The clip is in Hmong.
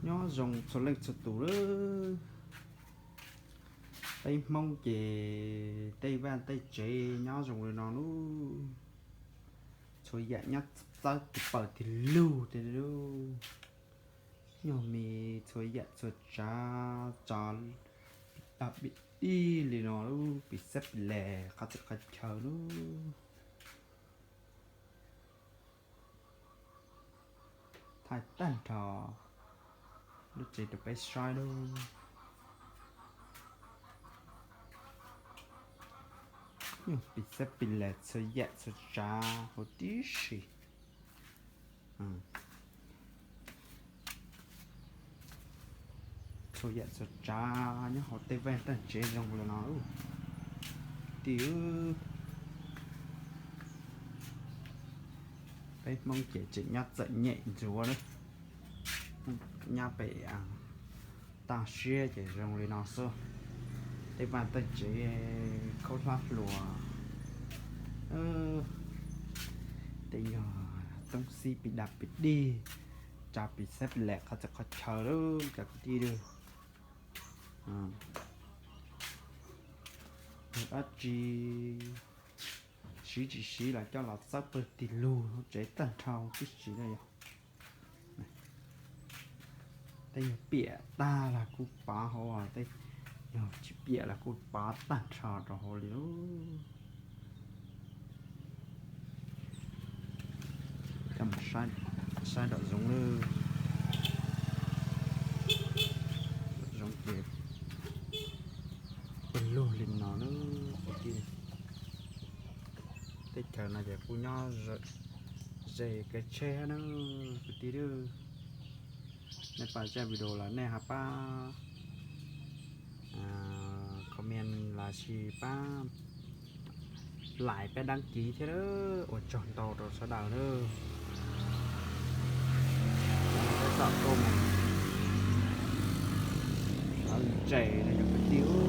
Nyob zoo txhua leej txhua tus lawm. Peb Hmoob ces tej vaj tej tsev nyob zoo li no lub. Txhua yam nyob txawb tig paws tig lug tiag li lub. Nyuag me txhua yam txhua tsav tso pis tag pis dig li no lub, pis xab pis les qhov txhia qhov chaw lub. Thaij tag nrho lub tsev rau peb saib lub. Nyuag pis xab pis les txhua yam txhua tsav huv tib si. Txhua yam txhua tsav nyob hauv tej vaj tej tsev zoo li no lub. Tij, peb Hmoob ces tseem nyob txom nyem ntsuav lawm. Nyob pem toj siab ces zoo li no xwb. Tej vaj tej tsev khaub hlab hluas, tej nyuag toob xib pis daj pis dig, tso pis xab pis les qhov txhia qhov chaw lub cov kwv tij lub. Yog dab tsi siv tsis siv los coj los txawb pawg tig lug tsev tag nrho tib si na yog. Tej nyuag piam tag los kuj pov hauv, tej nyuag tsis piam los kuj pov tag nrho rau hauv li lub. Coj mus saib nram zoov lawm. Zoov ces pawg lug li no lub kwv tij. Teb chaws no ces kuj nyob ze kev tsheb na kwv tij lub. Nej pom zaj video los nej ho pab comment los sis pab like pab đăng ký thiab lawm. Ua tsaug ntau rau sawv daws lawm. Peb tom tuaj mus sawv ntses no yog kwv tij.